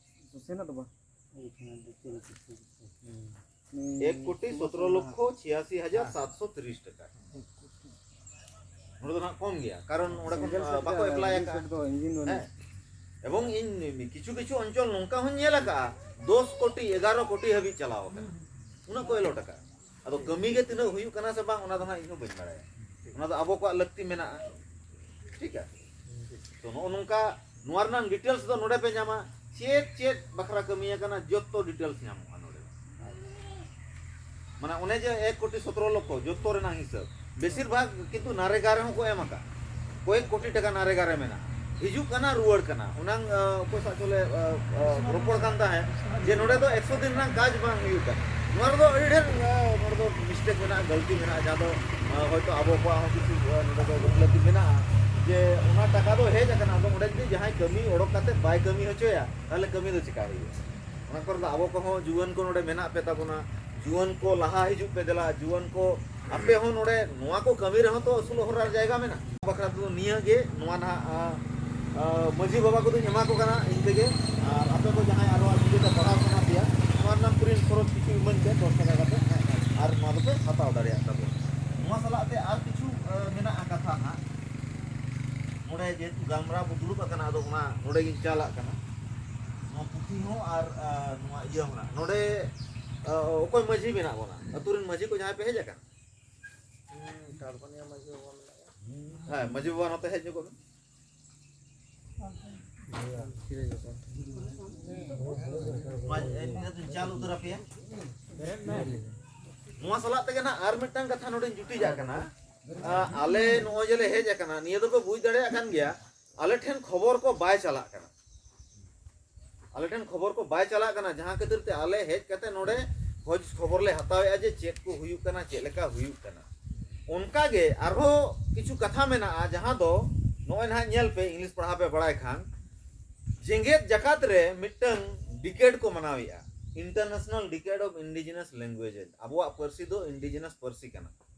ᱥᱮᱱᱟᱜ ᱫᱚ ᱵᱟᱝ᱾ ᱮᱠ ᱠᱳᱴᱤ ᱥᱚᱛᱨᱚ ᱞᱚᱠᱠᱷᱚ ᱪᱷᱤᱭᱟᱥᱤ ᱦᱟᱡᱟᱨ ᱥᱟᱛᱥᱚ ᱛᱤᱨᱤᱥ ᱴᱟᱠᱟ᱾ ᱱᱚᱰᱮ ᱫᱚ ᱱᱟᱜ ᱠᱚᱢ ᱜᱮᱭᱟ, ᱠᱟᱨᱚᱱ ᱚᱸᱰᱮ ᱠᱷᱚᱱ, ᱥᱤᱝᱜᱮᱞ ᱥᱮᱴ ᱵᱟᱠᱚ ᱜᱮ, ᱮᱯᱞᱟᱭ ᱤᱧᱡᱤᱱ ᱟᱠᱟᱫᱼᱟ᱾ ᱥᱮᱴ ᱫᱚ, ᱤᱧᱡᱤᱱ ᱫᱚ ᱦᱮᱸ᱾ ᱱᱟᱜ᱾ ᱮᱵᱚᱝ ᱤᱧ ᱠᱤᱪᱷᱩ ᱠᱤᱪᱷᱩ ᱚᱧᱪᱚᱞ ᱱᱚᱝᱠᱟ ᱦᱚᱸᱧ ᱧᱮᱞ ᱟᱠᱟᱫᱼᱟ, ᱫᱚᱥ ᱠᱳᱴᱤ, ᱮᱜᱟᱨᱚ ᱠᱳᱴᱤ ᱦᱟᱹᱵᱤᱡ ᱪᱟᱞᱟᱣ ᱟᱠᱟᱱᱟ᱾ ᱩᱱᱟᱹᱜ ᱠᱚ ᱮᱞᱚᱴ ᱟᱠᱟᱫᱼᱟ᱾ ᱟᱫᱚ ᱠᱟᱹᱢᱤ ᱜᱮ ᱛᱤᱱᱟᱹᱜ ᱦᱩᱭᱩᱜ ᱠᱟᱱᱟ ᱥᱮ ᱵᱟᱝ, ᱚᱱᱟ ᱫᱚ ᱦᱟᱸᱜ ᱤᱧ ᱦᱚᱸ ᱵᱟᱹᱧ ᱵᱟᱲᱟᱭᱟ᱾ ᱚᱱᱟ ᱫᱚ ᱟᱵᱚ ᱠᱚᱣᱟᱜ ᱞᱟᱹᱠᱛᱤ ᱢᱮᱱᱟᱜᱼᱟ᱾ ᱴᱷᱤᱠᱟ? ᱛᱚ, ᱱᱚᱜᱼᱚ ᱱᱚᱝᱠᱟ ᱱᱚᱣᱟ ᱨᱮᱱᱟᱜ ᱰᱤᱴᱮᱞᱥ ᱫᱚ ᱱᱚᱰᱮ ᱯᱮ ᱧᱟᱢᱟ, ᱪᱮᱫ ᱪᱮᱫ ᱵᱟᱠᱷᱨᱟ ᱠᱟᱹᱢᱤ ᱟᱠᱟᱱᱟ, ᱡᱚᱛᱚ ᱰᱤᱴᱮᱞᱥ ᱧᱟᱢᱚᱜᱼᱟ ᱱᱚᱰᱮ᱾ ᱢᱟᱱᱮ, ᱚᱱᱮ ᱡᱮ ᱮᱠ ᱠᱳᱴᱤ ᱥᱚᱛᱨᱚ ᱞᱚᱠᱠᱷᱚ, ᱡᱚᱛᱚ ᱨᱮᱱᱟᱜ ᱦᱤᱥᱟᱹᱵ, ᱵᱮᱥᱤᱨ ᱵᱷᱟᱜᱽ ᱠᱤᱱᱛᱩ ᱱᱟᱨᱮᱜᱟ ᱨᱮᱦᱚᱸ ᱠᱚ ᱮᱢ ᱟᱠᱟᱫ, ᱠᱚᱭᱮᱠ ᱠᱳᱴᱤ ᱴᱟᱠᱟ ᱱᱟᱨᱮᱜᱟ ᱨᱮ ᱢᱮᱱᱟᱜᱼᱟ᱾ ᱦᱤᱡᱩᱜ ᱠᱟᱱᱟ, ᱨᱩᱣᱟᱹᱲ ᱠᱟᱱᱟ᱾ ᱚᱱᱟᱝ, ᱟ, ᱚᱠᱚᱭ ᱥᱟᱶ ᱪᱚᱞᱮ, ᱟ, ᱟ, ᱨᱚᱯᱚᱲ ᱠᱟᱱ ᱛᱟᱦᱮᱸᱫ ᱡᱮ ᱱᱚᱰᱮ ᱫᱚ ᱮᱠᱥᱚ ᱫᱤᱱ ᱨᱮᱱᱟᱜ ᱠᱟᱡᱽ ᱵᱟᱝ ᱦᱩᱭᱩᱜ ᱠᱟᱱᱟ᱾ ᱱᱚᱣᱟ ᱨᱮᱫᱚ ᱟᱹᱰᱤ ᱰᱷᱮᱨ, ᱟ, ᱱᱚᱰᱮ ᱫᱚ ᱢᱤᱥᱴᱮᱠ ᱢᱮᱱᱟᱜᱼᱟ, ᱜᱟᱹᱞᱛᱤ ᱢᱮᱱᱟᱜᱼᱟ, ᱡᱟᱦᱟᱸ ᱫᱚ, ᱟ, ᱦᱚᱭᱛᱳ ᱟᱵᱚ ᱠᱚᱣᱟᱜ ᱦᱚᱸ ᱠᱤᱪᱷᱩ, ᱟ, ᱱᱚᱰᱮ ᱫᱚ ᱜᱟᱹᱯᱷᱞᱟᱹᱛᱤ ᱢᱮᱱᱟᱜᱼᱟ᱾ ᱡᱮ ᱚᱱᱟ ᱴᱟᱠᱟ ᱫᱚ ᱦᱮᱡ ᱟᱠᱟᱱᱟ, ᱟᱫᱚ ᱚᱸᱰᱮ ᱡᱩᱫᱤ ᱡᱟᱦᱟᱸᱭ ᱠᱟᱹᱢᱤ ᱚᱰᱚᱠ ᱠᱟᱛᱮ ᱵᱟᱭ ᱠᱟᱹᱢᱤ ᱦᱚᱪᱚᱭᱟ, ᱛᱟᱦᱚᱞᱮ ᱠᱟᱹᱢᱤ ᱫᱚ ᱪᱮᱠᱟ ᱦᱩᱭᱩᱜᱼᱟ? ᱚᱱᱟ ᱠᱚᱨᱮ ᱫᱚ ᱟᱵᱚ ᱠᱚᱦᱚᱸ ᱡᱩᱣᱟᱹᱱ ᱠᱚ ᱱᱚᱰᱮ ᱢᱮᱱᱟᱜ ᱯᱮ ᱛᱟᱵᱚᱱᱟ, ᱡᱩᱣᱟᱹᱱ ᱠᱚ ᱞᱟᱦᱟ ᱦᱤᱡᱩᱜ ᱯᱮ ᱫᱮᱞᱟ, ᱡᱩᱣᱟᱹᱱ ᱠᱚ ᱟᱯᱮ ᱦᱚᱸ ᱱᱚᱰᱮ ᱱᱚᱣᱟ ᱠᱚ ᱠᱟᱹᱢᱤ ᱨᱮᱦᱚᱸ ᱛᱚ ᱟᱹᱥᱩᱞᱚᱜ ᱦᱚᱨ ᱟᱨ ᱡᱟᱭᱜᱟ ᱢᱮᱱᱟᱜᱼᱟ᱾ ᱵᱟᱠᱷᱨᱟ ᱛᱮᱫᱚ ᱱᱤᱭᱟᱹ ᱜᱮ, ᱱᱚᱣᱟ ᱱᱟᱦᱟᱜ, ᱟ, ᱟ, ᱢᱟᱹᱡᱷᱤ ᱵᱟᱵᱟ ᱠᱚᱫᱚᱧ ᱮᱢᱟ ᱠᱚ ᱠᱟᱱᱟ ᱤᱧ ᱛᱮᱜᱮ, ᱟᱨ ᱟᱯᱮ ᱠᱚ ᱡᱟᱦᱟᱸᱭ ᱟᱨᱚ ᱡᱩᱫᱤ ᱯᱮ ᱯᱟᱲᱦᱟᱣ ᱥᱟᱱᱟ ᱯᱮᱭᱟ, ᱱᱚᱣᱟ ᱨᱮᱱᱟᱜ ᱯᱨᱤᱱᱴ ᱥᱚᱨᱚᱛ ᱠᱤᱪᱷᱩ ᱤᱢᱟᱹᱧ ᱯᱮ, ᱫᱚᱥ ᱴᱟᱠᱟ ᱠᱟᱛᱮ, ᱟᱨ ᱱᱚᱣᱟ ᱫᱚᱯᱮ ᱦᱟᱛᱟᱣ ᱫᱟᱲᱮᱭᱟᱜ ᱛᱟᱵᱚᱱᱟ᱾ ᱱᱚᱣᱟ ᱥᱟᱞᱟᱜ ᱛᱮ ᱟᱨ ᱠᱤᱪᱷᱩ, ᱟ, ᱢᱮᱱᱟᱜᱼᱟ ᱠᱟᱛᱷᱟ ᱱᱟᱦᱟᱜ, ᱱᱚᱰᱮ ᱡᱮᱦᱮᱛᱩ ᱜᱟᱞᱢᱟᱨᱟᱣ ᱵᱚ ᱫᱩᱲᱩᱵ ᱟᱠᱟᱱᱟ, ᱟᱫᱚ ᱚᱱᱟ ᱱᱚᱰᱮ ᱜᱤᱧ ᱪᱟᱞᱟᱜ ᱠᱟᱱᱟ᱾ ᱱᱚᱣᱟ ᱯᱩᱛᱷᱤ ᱦᱚᱸ ᱟᱨ, ᱟ, ᱱᱚᱣᱟ ᱤᱭᱟᱹ ᱦᱚᱸ ᱱᱟᱦᱟᱜ᱾ ᱱᱚᱰᱮ, ᱟ, ᱚᱠᱚᱭ ᱢᱟᱹᱡᱷᱤ ᱢᱮᱱᱟᱜ ᱵᱚᱱᱟ? ᱟᱹᱛᱩ ᱨᱮᱱ ᱢᱟᱹᱡᱷᱤ ᱠᱚ ᱡᱟᱦᱟᱸᱭ ᱯᱮ ᱦᱮᱡ ᱟᱠᱟᱱᱟ? ᱦᱩᱸ, ᱰᱟᱞᱵᱟᱱᱤᱭᱟ ᱢᱟᱹᱡᱷᱤ ᱵᱟᱵᱟ ᱢᱮᱱᱟᱭᱟ᱾ ᱦᱮᱸ, ᱢᱟᱹᱡᱷᱤ ᱵᱟᱵᱟ ᱱᱚᱛᱮ ᱦᱮᱡ ᱧᱚᱜᱚᱜ ᱢᱮ᱾ ᱱᱚᱣᱟ ᱪᱟᱞ ᱩᱛᱟᱹᱨ ᱟᱯᱮᱭᱟ᱾ ᱱᱚᱣᱟ ᱥᱟᱞᱟᱜ ᱛᱮᱜᱮ ᱱᱟᱜ ᱟᱨ ᱢᱤᱫᱴᱟᱝ ᱠᱟᱛᱷᱟ ᱱᱚᱰᱮᱧ ᱡᱩᱴᱤᱡᱟᱜ ᱠᱟᱱᱟ᱾ ᱟ, ᱟᱞᱮ ᱱᱚᱜᱼᱚᱭ ᱡᱮᱞᱮ ᱦᱮᱡ ᱟᱠᱟᱱᱟ, ᱱᱤᱭᱟᱹ ᱫᱚᱯᱮ ᱵᱩᱡᱽ ᱫᱟᱲᱮᱭᱟᱜ ᱠᱟᱱ ᱜᱮᱭᱟ, ᱟᱞᱮ ᱴᱷᱮᱱ ᱠᱷᱚᱵᱚᱨ ᱠᱚ ᱵᱟᱭ ᱪᱟᱞᱟᱜ ᱠᱟᱱᱟ᱾ ᱟᱞᱮ ᱴᱷᱮᱱ ᱠᱷᱚᱵᱚᱨ ᱠᱚ ᱵᱟᱭ ᱪᱟᱞᱟᱜ ᱠᱟᱱᱟ, ᱡᱟᱦᱟᱸ ᱠᱷᱟᱹᱛᱤᱨ ᱛᱮ ᱟᱞᱮ ᱦᱮᱡ ᱠᱟᱛᱮ ᱱᱚᱰᱮ ᱠᱷᱚᱡᱽ ᱠᱷᱚᱵᱚᱨ ᱞᱮ ᱦᱟᱛᱟᱣᱮᱫᱼᱟ ᱡᱮ ᱪᱮᱫ ᱠᱚ ᱦᱩᱭᱩᱜ ᱠᱟᱱᱟ, ᱪᱮᱫ ᱞᱮᱠᱟ ᱦᱩᱭᱩᱜ ᱠᱟᱱᱟ᱾ ᱚᱱᱠᱟ ᱜᱮ ᱟᱨᱦᱚᱸ ᱠᱤᱪᱷᱩ ᱠᱟᱛᱷᱟ ᱢᱮᱱᱟᱜᱼᱟ, ᱡᱟᱦᱟᱸ ᱫᱚ ᱱᱚᱜᱼᱚᱭ ᱱᱟᱦᱟᱜ ᱧᱮᱞ ᱯᱮ, ᱤᱝᱞᱤᱥ ᱯᱟᱲᱦᱟᱣ ᱯᱮ ᱵᱟᱲᱟᱭ ᱠᱷᱟᱱ, ᱡᱮᱜᱮᱛ ᱡᱟᱠᱟᱛ ᱨᱮ ᱢᱤᱫᱴᱟᱝ ᱰᱤᱠᱮᱰ ᱠᱚ ᱢᱟᱱᱟᱣᱮᱫᱼᱟ, International Decade of Indigenous Languages᱾ ᱟᱵᱚᱣᱟᱜ ᱯᱟᱹᱨᱥᱤ ᱫᱚ ᱤᱱᱰᱤᱡᱤᱱᱟᱥ ᱯᱟᱹᱨᱥᱤ ᱠᱟᱱᱟ᱾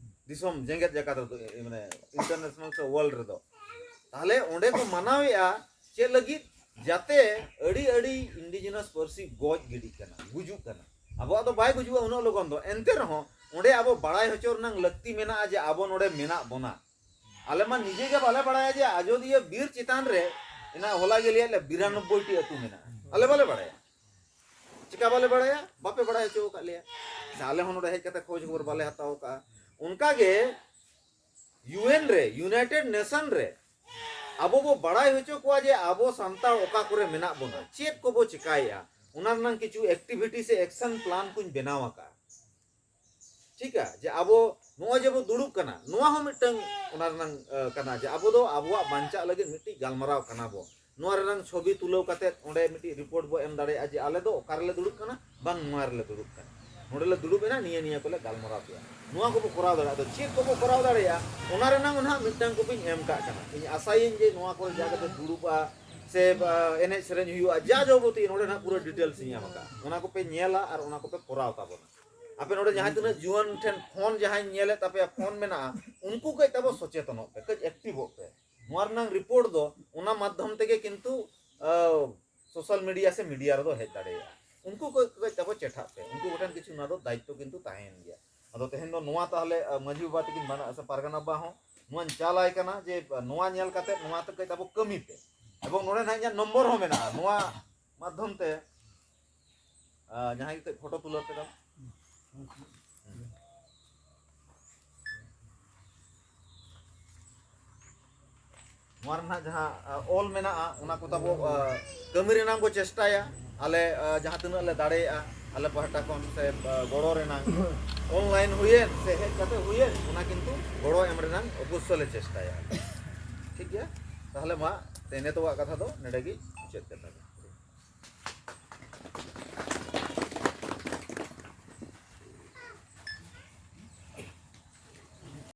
ᱫᱤᱥᱚᱢ ᱡᱮᱜᱮᱛ ᱡᱟᱠᱟᱛ ᱨᱮᱫᱚ, ᱮ, ᱢᱟᱱᱮ ᱤᱱᱴᱟᱨᱱᱮᱥᱱᱟᱞ ᱥᱮ ᱣᱟᱨᱞᱰ ᱨᱮᱫᱚ᱾ ᱛᱟᱦᱞᱮ ᱚᱸᱰᱮ ᱠᱚ ᱢᱟᱱᱟᱣᱮᱫᱼᱟ ᱪᱮᱫ ᱞᱟᱹᱜᱤᱫ? ᱡᱟᱛᱮ ᱟᱹᱰᱤ ᱟᱹᱰᱤ ᱤᱱᱰᱤᱡᱤᱱᱟᱥ ᱯᱟᱹᱨᱥᱤ ᱜᱚᱡ ᱜᱤᱰᱤᱜ ᱠᱟᱱᱟ, ᱜᱩᱡᱩᱜ ᱠᱟᱱᱟ᱾ ᱟᱵᱚᱣᱟᱜ ᱫᱚ ᱵᱟᱭ ᱜᱩᱡᱩᱜᱼᱟ ᱩᱱᱟᱹᱜ ᱞᱚᱜᱚᱱ ᱫᱚ, ᱮᱱᱛᱮ ᱨᱮᱦᱚᱸ ᱚᱸᱰᱮ ᱟᱵᱚ ᱵᱟᱲᱟᱭ ᱦᱚᱪᱚ ᱨᱮᱱᱟᱜ ᱞᱟᱹᱠᱛᱤ ᱢᱮᱱᱟᱜᱼᱟ ᱡᱮ ᱟᱵᱚ ᱱᱚᱰᱮ ᱢᱮᱱᱟᱜ ᱵᱚᱱᱟ᱾ ᱟᱞᱮ ᱢᱟ ᱱᱤᱡᱮ ᱜᱮ ᱵᱟᱞᱮ ᱵᱟᱲᱟᱭᱟ ᱡᱮ ᱟᱡᱚᱫᱤᱭᱟᱹ ᱵᱤᱨ ᱪᱮᱛᱟᱱ ᱨᱮ ᱮᱱᱟ ᱦᱚᱞᱟ ᱜᱮ ᱞᱟᱹᱭᱟᱫ ᱞᱮ ᱵᱤᱨᱟᱱᱚᱵᱵᱳᱭ ᱴᱤ ᱟᱹᱛᱩ ᱢᱮᱱᱟᱜᱼᱟ᱾ ᱟᱞᱮ ᱵᱟᱞᱮ ᱵᱟᱲᱟᱭᱟ᱾ ᱪᱮᱠᱟ ᱵᱟᱞᱮ ᱵᱟᱲᱟᱭᱟ? ᱵᱟᱯᱮ ᱵᱟᱲᱟᱭ ᱦᱚᱪᱚ ᱟᱠᱟᱫ ᱞᱮᱭᱟ᱾ ᱥᱮ ᱟᱞᱮ ᱦᱚᱸ ᱱᱚᱰᱮ ᱦᱮᱡ ᱠᱟᱛᱮ ᱠᱷᱳᱡᱽ ᱠᱷᱚᱵᱚᱨ ᱵᱟᱞᱮ ᱦᱟᱛᱟᱣ ᱟᱠᱟᱫᱼᱟ᱾ ᱚᱱᱠᱟ ᱜᱮ ᱭᱩ ᱮᱱ ᱨᱮ, ᱤᱭᱩᱱᱟᱭᱴᱮᱰ ᱱᱮᱥᱚᱱ ᱨᱮ ᱟᱵᱚ ᱵᱚ ᱵᱟᱲᱟᱭ ᱦᱚᱪᱚ ᱠᱚᱣᱟ ᱡᱮ ᱟᱵᱚ ᱥᱟᱱᱛᱟᱲ ᱚᱠᱟ ᱠᱚᱨᱮ ᱢᱮᱱᱟᱜ ᱵᱚᱱᱟ, ᱪᱮᱫ ᱠᱚᱵᱚ ᱪᱮᱠᱟᱭᱮᱫᱼᱟ, ᱚᱱᱟ ᱨᱮᱱᱟᱜ ᱠᱤᱪᱷᱩ ᱮᱠᱴᱤᱵᱷᱤᱴᱤ ᱥᱮ ᱮᱠᱥᱚᱱ ᱯᱞᱟᱱ ᱠᱚᱧ ᱵᱮᱱᱟᱣ ᱟᱠᱟᱫᱼᱟ᱾ ᱴᱷᱤᱠᱟ? ᱡᱮ ᱟᱵᱚ ᱱᱚᱜᱼᱚᱭ ᱡᱮ ᱵᱚ ᱫᱩᱲᱩᱵ ᱠᱟᱱᱟ, ᱱᱚᱣᱟ ᱦᱚᱸ ᱢᱤᱫᱴᱟᱝ ᱚᱱᱟ ᱨᱮᱱᱟᱜ, ᱮ, ᱠᱟᱱᱟ ᱡᱮ ᱟᱵᱚ ᱫᱚ ᱟᱵᱚᱣᱟᱜ ᱵᱟᱧᱪᱟᱜ ᱞᱟᱹᱜᱤᱫ ᱢᱤᱫᱴᱤᱡ ᱜᱟᱞᱢᱟᱨᱟᱣ ᱠᱟᱱᱟ ᱵᱚ᱾ ᱱᱚᱣᱟ ᱨᱮᱱᱟᱜ ᱪᱷᱚᱵᱤ ᱛᱩᱞᱟᱹᱣ ᱠᱟᱛᱮ ᱚᱸᱰᱮ ᱢᱤᱫᱴᱤᱡ ᱨᱤᱯᱳᱨᱴ ᱵᱚ ᱮᱢ ᱫᱟᱲᱮᱭᱟᱜᱼᱟ ᱡᱮ ᱟᱞᱮ ᱫᱚ ᱚᱠᱟ ᱨᱮᱞᱮ ᱫᱩᱲᱩᱵ ᱠᱟᱱᱟ, ᱵᱟᱝ ᱱᱚᱣᱟ ᱨᱮᱞᱮ ᱫᱩᱲᱩᱵ ᱠᱟᱱᱟ, ᱱᱚᱰᱮ ᱞᱮ ᱫᱩᱲᱩᱵ ᱮᱱᱟ, ᱱᱤᱭᱟᱹ ᱱᱤᱭᱟᱹ ᱠᱚᱞᱮ ᱜᱟᱞᱢᱟᱨᱟᱣ ᱠᱮᱜᱼᱟ᱾ ᱱᱚᱣᱟ ᱠᱚᱵᱚ ᱠᱚᱨᱟᱣ ᱫᱟᱲᱮᱭᱟᱜᱼᱟ᱾ ᱟᱫᱚ ᱪᱮᱫ ᱠᱚᱵᱚ ᱠᱚᱨᱟᱣ ᱫᱟᱲᱮᱭᱟᱜᱼᱟ, ᱚᱱᱟ ᱨᱮᱱᱟᱜ ᱦᱚᱸ ᱱᱟᱦᱟᱜ ᱢᱤᱫᱴᱟᱝ ᱠᱚᱯᱤᱧ ᱮᱢ ᱠᱟᱜ ᱠᱟᱱᱟ᱾ ᱤᱧ ᱟᱥᱟᱭᱟᱹᱧ ᱡᱮ ᱱᱚᱣᱟ ᱠᱚᱨᱮ ᱡᱟ ᱠᱟᱛᱮ ᱫᱩᱲᱩᱵᱼᱟ ᱥᱮ, ᱟ, ᱮᱱᱮᱡ ᱥᱮᱨᱮᱧ ᱦᱩᱭᱩᱜᱼᱟ, ᱡᱟ ᱡᱟᱵᱚᱛᱤ ᱱᱚᱰᱮ ᱱᱟᱦᱟᱜ ᱯᱩᱨᱟᱹ ᱰᱤᱴᱮᱞᱥ ᱤᱧ ᱮᱢ ᱟᱠᱟᱫᱼᱟ᱾ ᱚᱱᱟ ᱠᱚᱯᱮ ᱧᱮᱞᱟ ᱟᱨ ᱚᱱᱟ ᱠᱚᱯᱮ ᱠᱚᱨᱟᱣ ᱛᱟᱵᱚᱱᱟ᱾ ᱟᱯᱮ ᱱᱚᱰᱮ ᱡᱟᱦᱟᱸ ᱛᱤᱱᱟᱹᱜ ᱡᱩᱣᱟᱹᱱ ᱴᱷᱮᱱ ᱯᱷᱳᱱ ᱡᱟᱦᱟᱸᱧ ᱧᱮᱞᱮᱫ ᱛᱟᱯᱮᱭᱟ, ᱯᱷᱳᱱ ᱢᱮᱱᱟᱜᱼᱟ, ᱩᱱᱠᱩ ᱠᱟᱹᱡ ᱛᱟᱵᱚ ᱥᱚᱪᱮᱛᱚᱱᱚᱜ ᱯᱮ, ᱠᱟᱹᱡ ᱮᱠᱴᱤᱵᱷᱚᱜ ᱯᱮ᱾ ᱱᱚᱣᱟ ᱨᱮᱱᱟᱜ ᱨᱤᱯᱳᱨᱴ ᱫᱚ ᱚᱱᱟ ᱢᱟᱫᱽᱫᱷᱚᱢ ᱛᱮᱜᱮ ᱠᱤᱱᱛᱩ, ᱟ, ᱥᱳᱥᱟᱞ ᱢᱤᱰᱤᱭᱟ ᱥᱮ ᱢᱤᱰᱤᱭᱟ ᱨᱮᱫᱚ ᱦᱮᱡ ᱫᱟᱲᱮᱭᱟᱜᱼᱟ᱾ ᱩᱱᱠᱩ ᱠᱚ ᱠᱟᱹᱡ ᱛᱟᱵᱚ ᱪᱮᱴᱷᱟᱜ ᱯᱮ, ᱩᱱᱠᱩ ᱠᱚᱴᱷᱮᱱ ᱠᱤᱪᱷᱩ ᱱᱚᱣᱟ ᱫᱚ ᱫᱟᱭᱤᱛᱛᱚ ᱠᱤᱱᱛᱩ ᱛᱟᱦᱮᱸᱭᱮᱱ ᱜᱮᱭᱟ᱾ ᱟᱫᱚ ᱛᱮᱦᱮᱧ ᱫᱚ ᱱᱚᱣᱟ ᱛᱟᱦᱞᱮ, ᱟ, ᱢᱟᱹᱡᱷᱤ ᱵᱟᱵᱟ ᱛᱟᱹᱠᱤᱱ ᱵᱟᱱᱟ-, ᱥᱮ ᱯᱟᱨᱜᱟᱱᱟ ᱵᱟᱵᱟ ᱦᱚᱸ ᱱᱚᱣᱟᱧ ᱪᱟᱞᱟᱭ ᱠᱟᱱᱟ ᱡᱮ, ᱟ, ᱱᱚᱣᱟ ᱧᱮᱞ ᱠᱟᱛᱮ ᱱᱚᱣᱟ ᱛᱮ ᱠᱟᱹᱡ ᱟᱵᱚ ᱠᱟᱹᱢᱤ ᱯᱮ᱾ ᱮᱵᱚᱝ ᱱᱚᱰᱮ ᱱᱟᱦᱟᱜ ᱤᱧᱟᱹᱜ ᱱᱚᱢᱵᱚᱨ ᱦᱚᱸ ᱢᱮᱱᱟᱜᱼᱟ, ᱱᱚᱣᱟ ᱢᱟᱫᱽᱫᱷᱚᱢ ᱛᱮ, ᱟ, ᱡᱟᱦᱟᱸᱭ ᱜᱮ ᱠᱟᱹᱡ ᱯᱷᱳᱴᱳ ᱛᱩᱞᱟᱹᱣ ᱯᱮ ᱫᱚ᱾ ᱱᱚᱣᱟ ᱨᱮᱱᱟᱜ ᱡᱟᱦᱟᱸ ᱟ, ᱚᱞ ᱢᱮᱱᱟᱜᱼᱟ, ᱚᱱᱟ ᱠᱚ ᱛᱟᱵᱚ ᱟ, ᱠᱟᱹᱢᱤ ᱨᱮᱱᱟᱜ ᱵᱚ ᱪᱮᱥᱴᱟᱭᱟ᱾ ᱟᱞᱮ ᱟ, ᱡᱟᱦᱟᱸ ᱛᱤᱱᱟᱹᱜ ᱞᱮ ᱫᱟᱲᱮᱭᱟᱜᱼᱟ, ᱟᱞᱮ ᱯᱟᱦᱴᱟ ᱠᱷᱚᱱ ᱥᱮ ᱟ, ᱜᱚᱲᱚ ᱨᱮᱱᱟᱜ, ᱚᱱᱞᱟᱭᱤᱱ ᱦᱩᱭᱮᱱ ᱥᱮ ᱦᱮᱡ ᱠᱟᱛᱮ ᱦᱩᱭᱮᱱ, ᱚᱱᱟ ᱠᱤᱱᱛᱩ ᱜᱚᱲᱚ ᱮᱢ ᱨᱮᱱᱟᱜ ᱚᱵᱚᱥᱥᱳᱭ ᱞᱮ ᱪᱮᱥᱴᱟᱭᱟ᱾ ᱴᱷᱤᱠ ᱜᱮᱭᱟ? ᱛᱟᱦᱚᱞᱮ ᱢᱟ ᱛᱮᱦᱮᱧ ᱱᱤᱛᱚᱜᱟᱜ ᱠᱟᱛᱷᱟ ᱫᱚ ᱱᱚᱰᱮ ᱜᱮ ᱢᱩᱪᱟᱹᱫ ᱠᱮᱫ ᱛᱟᱵᱚᱱ᱾